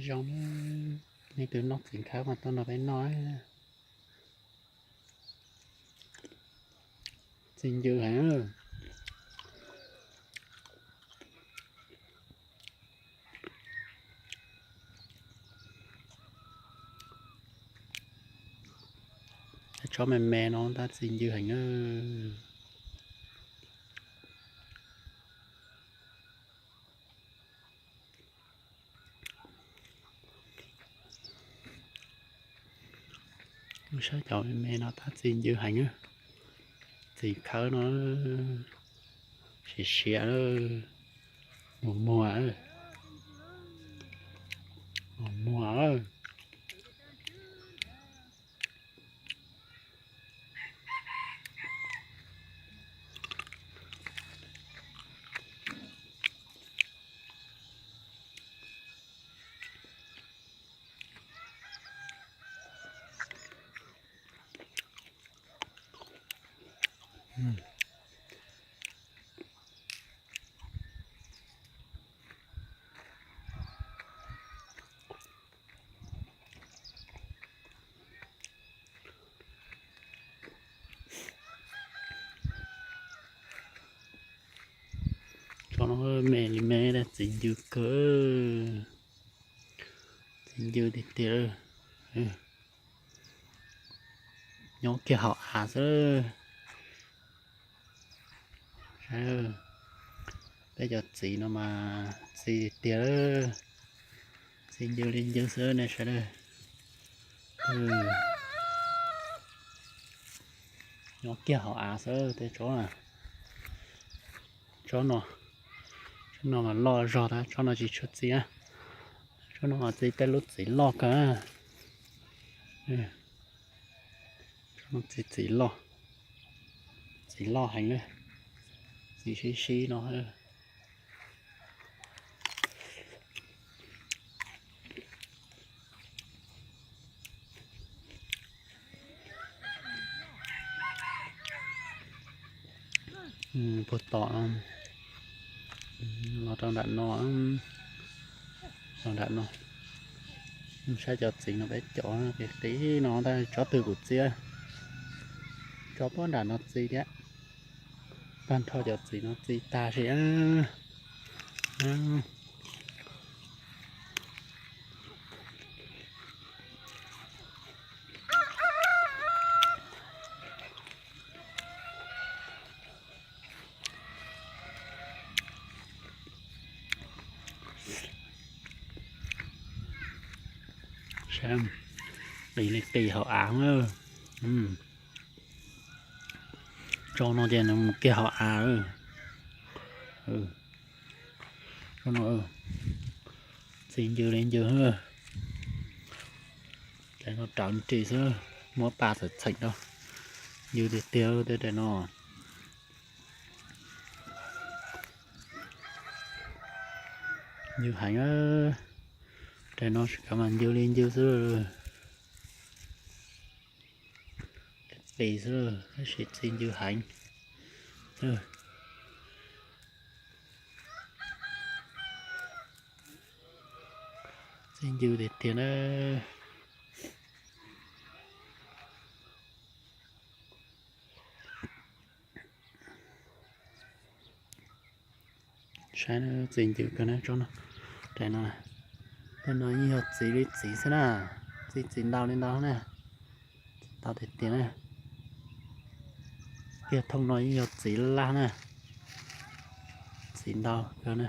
Zoo, leej twg noj txiv khawb mas tuaj nrog peb noj. Txi ncw heev. Tsob me me no tab txi ncw heev. Saib cov me me no tab txi ncw heev. Txiv khawb no siav siav, mus muag, mus muag. Tsob no me li me, txi ncw kawg, txi ncw tiag tiag. Nyob kiag hauv av xwb. Peb cov txiv no mas txi tiag, txi ncw li ncw xwb nej sawv daws. Nyob kiag hauv av xwb tej tsob. Tsob no, tsob no mas loj zog tab, tsob no tsis tshua txi. Tsob no mas txi tej lub txiv loj kawg. Txiv, txiv loj, txiv loj heev na, txiv sib sib no. Puag tom los rau nram no, los nram no. Saib cov txiv no peb cov qis qis no tab tsob twg kuj txi, tsob puag nram no txi thiab. Tag nrho cov txiv no txi tag si. Saib, qis li qis hauv av. Tsob no ces nws mus kiag hauv av. Tsob no txi ncw li ncw. Tais no rawv nris xwb, muab pa txawm txheem rau. Ncw tiag tiag tej tais no. Ncw heev. Tais no tsis kav mas ncw li ncw xwb. Qis xwb tab sis txi ncw heev. Txi ncw tiag tiag na. Saib txi ncw kawg na tsob no. Tais no, tais no yeej yog txiv li txiv xwb na. Txi txiv ntau li ntau na. Txiv ntau tiag tiag na. Kiag thooj no yeej yog txiv laj na. Txiv ntau kawg na.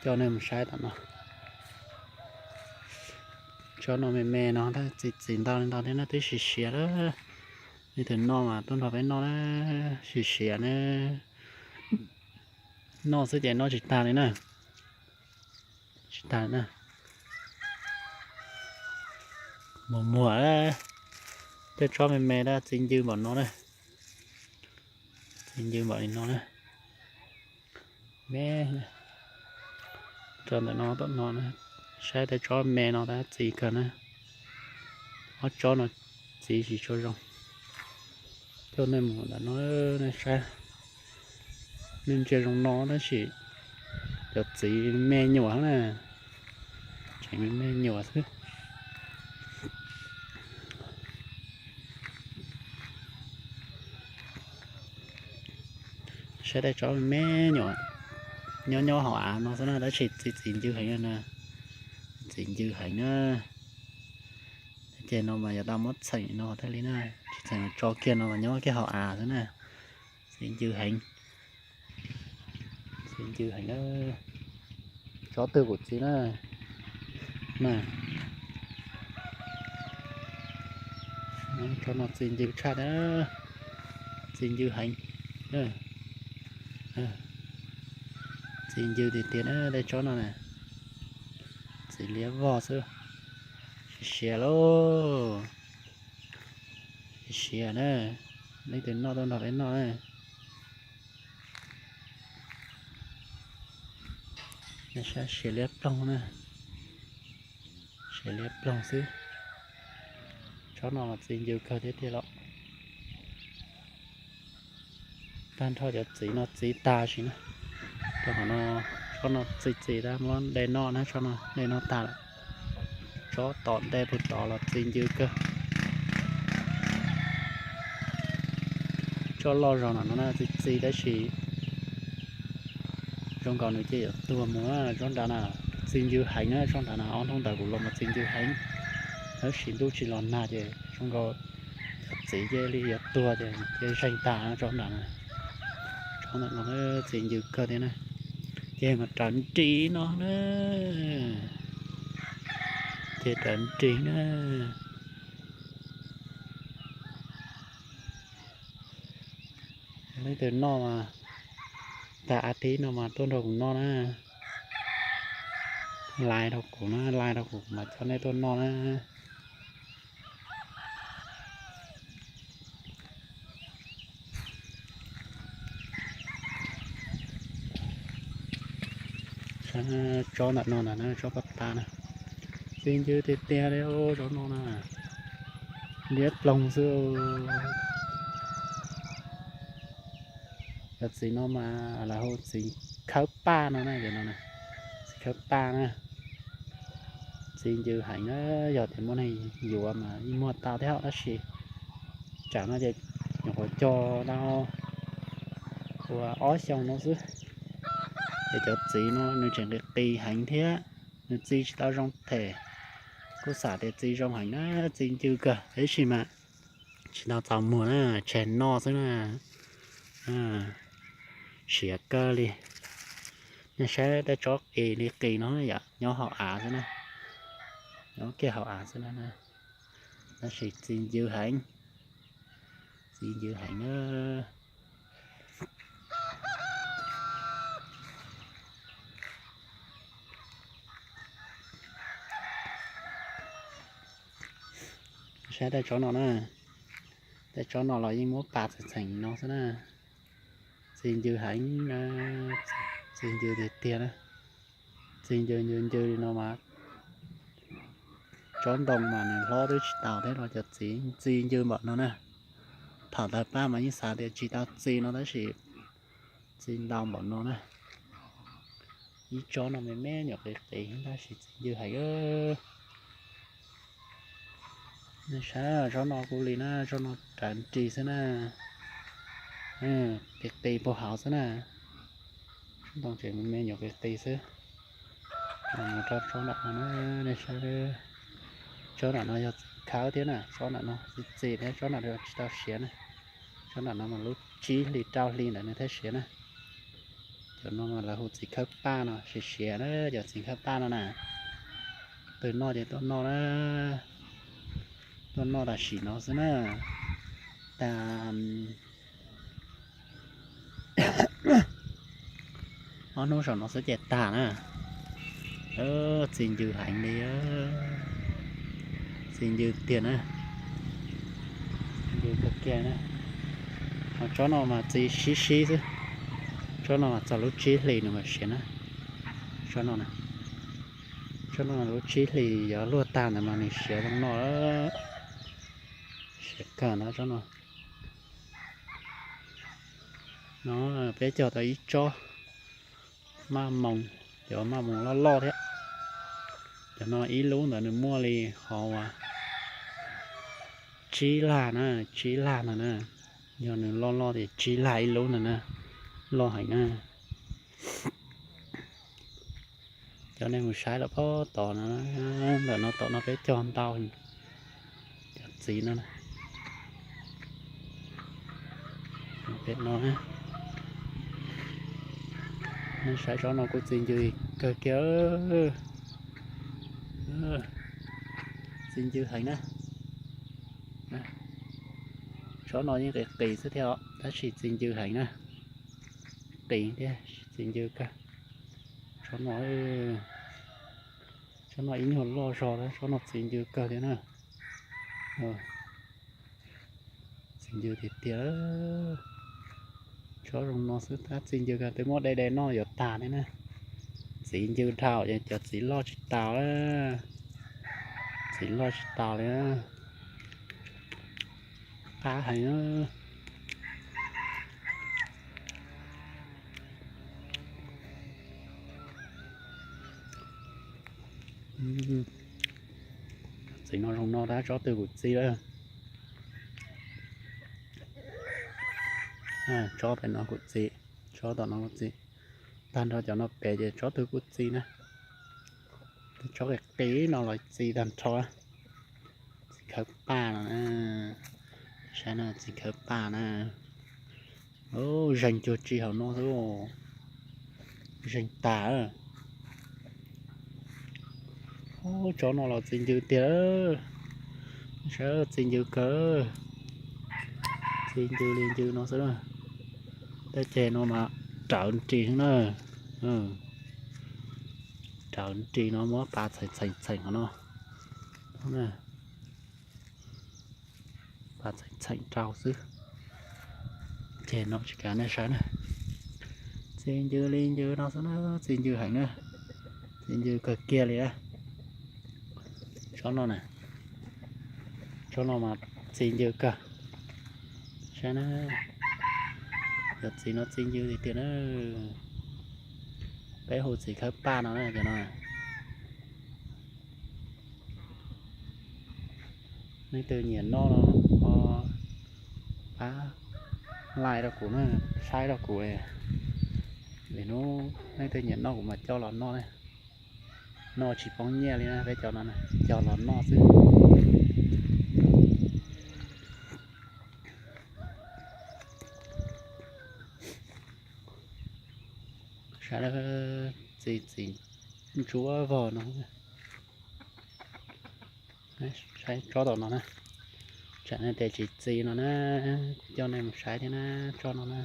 Coj nej mus saib tom no. Tsob no me me no tab txi txiv ntau li ntau thiab na, twb siav siav lawm. Leej twg noj mas tuaj nrog peb noj na, siav siav na. Noj xwb ces noj tsis tag li na. Tsis tag na. Muag muag. Tej tsob me me tab txi ncw npaum no na. Txi ncw npaum li no na. Me, rau ntawm no tom no na. Saib tej tsob me no tab txi kawg na. Ob tsob no txiv tsis tshua zoo. Coj nej mus ntawm no, nej saib. Nej ntsia zoo no tab sis cov txiv me nyuam na. Tseem me nyuam xwb. Saib tej tsob me nyuam nyob nyob hauv av no xwb na, tab sis txi txiv ncw heev na. Txiv ncw heev na. Ces no mas yuav tau muab txheem no thiaj li na, tsis txheem tso kiag no mas nyob kiag hauv av xwb na. Txiv ncw heev. Txiv ncw heev na. Tsob twg kuv txiv na. Tsob no txiv ncw tshaj na. Txiv ncw heev. Txiv ncw tiag tiag na, tej tsob no na. Txiv liab vog xwb. Siav siav lauj. Siav siav na. Leej twg noj tuaj nrog peb noj na. Siav liab ploog na. Siav liab ploog xwb. Tsob no mas txi ncw kawg thiab tiag los. Tag nrho cov txiv no txiv tag sim na. Tsob no txi txiv tab muab de noj na, tsob no de noj tag lawm. Tsob tom ntej puag tod los txi ncw kawg. Tsob loj zog no no na txi txiv tab sis zoo nkaus nws cia yuav tuag mus na. Tsob nrad na txi ncw heev na, tsob nrad na ob hnub ntawd kuv los mas txi ncw heev. Tab sis ntuj tsis los nag ces zoo nkaus cov txiv cia li yuav tuag ces cia zeeg tag tsob nrad na. Tsob ntawm no txi ncw kawg thiab na. Ces mas rawv nris no na. Ces rawv nris na. Leej twg noj mas tag a tib no mas tuaj nrog kuv noj na. Like rau kuv na, like rau kuv mas coj nej tuaj noj na. Tsob ntawm no ntag na, tsob paj tas na. Txi ncw tiag tiag li tsob no na. Liab ploog xwb. Cov txiv no mas lawv hu txiv khawb paj no na, cov no na. Txiv khawb paj na. Txi ncw heev na, yog tias muaj neeg yuav mas yeej muag tau thiab tab sis tsam no ces nyuam qhuav cog tau ua ob xyoo no xwb. Ces cov txiv no nws tseem qis qis heev thiab, nws txi tsis tau zoo them. Kuj xam tias txi zoo heev na, txi ncw kawg tab sis mas tsis tau txaus muag na, tseg noj xwb na. Siav kawg li. Nej saib tej tsob qis li qis no yom, nyob hauv av xwb na. Nyob kiag hauv av xwb na. Tab sis txi ncw heev. Txi ncw heev na. Saib tej tsob no na. Tej tsob no los yeej muab pas txheem txheem no xwb na. Txi ncw heev na. Txi ncw tiag tiag na. Txi ncw ncw ncw li no mas tsob ntoo mas nws hlob twb tsis tau thiab los cov txiv txi ncw npaum no na. Thaum tawg paj mas yeej xav tias tsis tau txi no tab sis txi ntau npaum no na. Ib tsob no me me nyuam qis qis tab sis txi ncw heev. Nej saib tsob no kuj li na, tsob no rawv nris xwb na. Qis qis puag hauv xwb na. Tsob ntoo tseem me me nyuam qis qis xwb. Mus rau tsob nram no na, nej saib. Tsob nram no yog txiv khawb thiab na, tsob nram no txi txiv thiab, tsob nram no tsis tau siav na. Tsob nram no mas lub tsib hli rau hli ntawd nws thiaj siav na. Cov no mas lawv hu txiv khawb paj no, siav siav na, cov txiv khawb paj no na. Twg noj ces tuaj noj na. Tuaj noj tam sim no xwb na. Tas ob hnub saum no xwb ces tag na. Txi ncw heev li. Txi ncw tiag na. Kawg kiag na. Ho tsob no mas txi sib sib xwb. Tsob no mas txog lub tsib hlis nws mam siav na. Tsob no, tsob no lub tsib hlis yuav luag tag ntawd mas nws siav zoo no. Siav kawg na tsob no. No peb cog tau ib tsob maj moos, cov maj moos loj loj thiab. Cov no ib lub ntawd nws muaj li qhov uas tsib lag na, tsib lag ntawd na. Yog nws loj loj tias tsib lag ib lub ntawd na, loj heev na. Cov nej mus saib lawm pob tod no, ntawm no tom no peb cog ntau cov txiv no. Pem no, nej saib tsob no kuj txi ncw kawg kiag. Txi ncw heev na. Tsob no yeej qis qis xwb thiab os, tab sis txi ncw heev na. Qis thiab txi ncw kawg. Tsob no, tsob no ib nyuag loj zog, tsob no txi ncw kawg thiab na. Txi ncw tiag tiag. Tsob zoo no xwb tab txi ncw kawg, twb muab de de noj yuav tas thiab na. Txi ncw dhau ces cov txiv loj tsis taus, txiv loj tsis taus li. Qab heev. Txiv no zoo no tab tsob twg kuj txi lawm. Tsob pem no kuj txi, tsob tom no kuj txi. Tag nrho cov no pem ces tsob twg kuj txi na. Tsob qis qis no los txi tag nrho. Txiv khawb paj no, saib na, txiv khawb paj na. Zeeg cuag tsi hauv no xwb, zeeg tas. Tsob no los txi ncw tiag, saib txi ncw kawg, txi ncw li ncw no xwb. Tej ceg no mas rawv nris na, rawv nris no muab pas txheem txheem txheem hauv no. Pas txheem txheem rau xwb. Ceg no tsis kav nej saib na. Txi ncw li ncw no xwb na, txi ncw heev na. Txi ncw kawg kiag li na. Tsob no na, tsob no mas txi ncw kawg. Saib na, cov txiv no txi ncw tiag tiag na. Peb hu txiv khawb paj no na cov no. Leej twg nyiam noj los ho pab like rau kuv na, saib rau kuv. Lwm hnub leej twg nyiam noj kuv mam coj los noj na. Noj tsis poob nyiaj li na, peb cov no coj los noj xwb. Saib, txiv txiv ntsuab vog no. Saib tsob tom no na. Tsam nej tias tsis txi no na, kuv coj nej mus saib thiab na, tsob no na.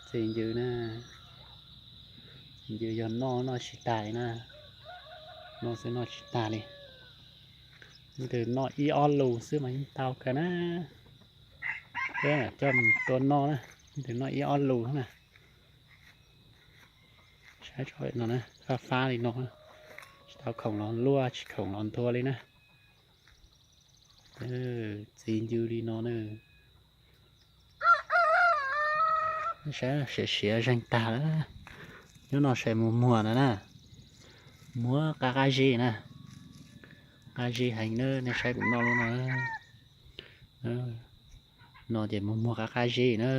Txi ncw na. Txi ncw yog noj noj tsis tas li na. Noj xwb noj tsis tas li. Leej twg noj ib ob lus xwb mas yeej tau kawg na. Peb coj mus tua noj na, leej twg noj ib ob lus na. Saib tsob no na, fab fab li no, tsis tau khoom los luaj tsis khoom los nthua li na. Txi ncw li no na. Saib siav siav zeeg tag lawm. Nyob no saib muag muag no na. Muag qab qab zib na. Qab zib heev na, nej saib kuv noj lub no. No ces muag muag qab qab zib na.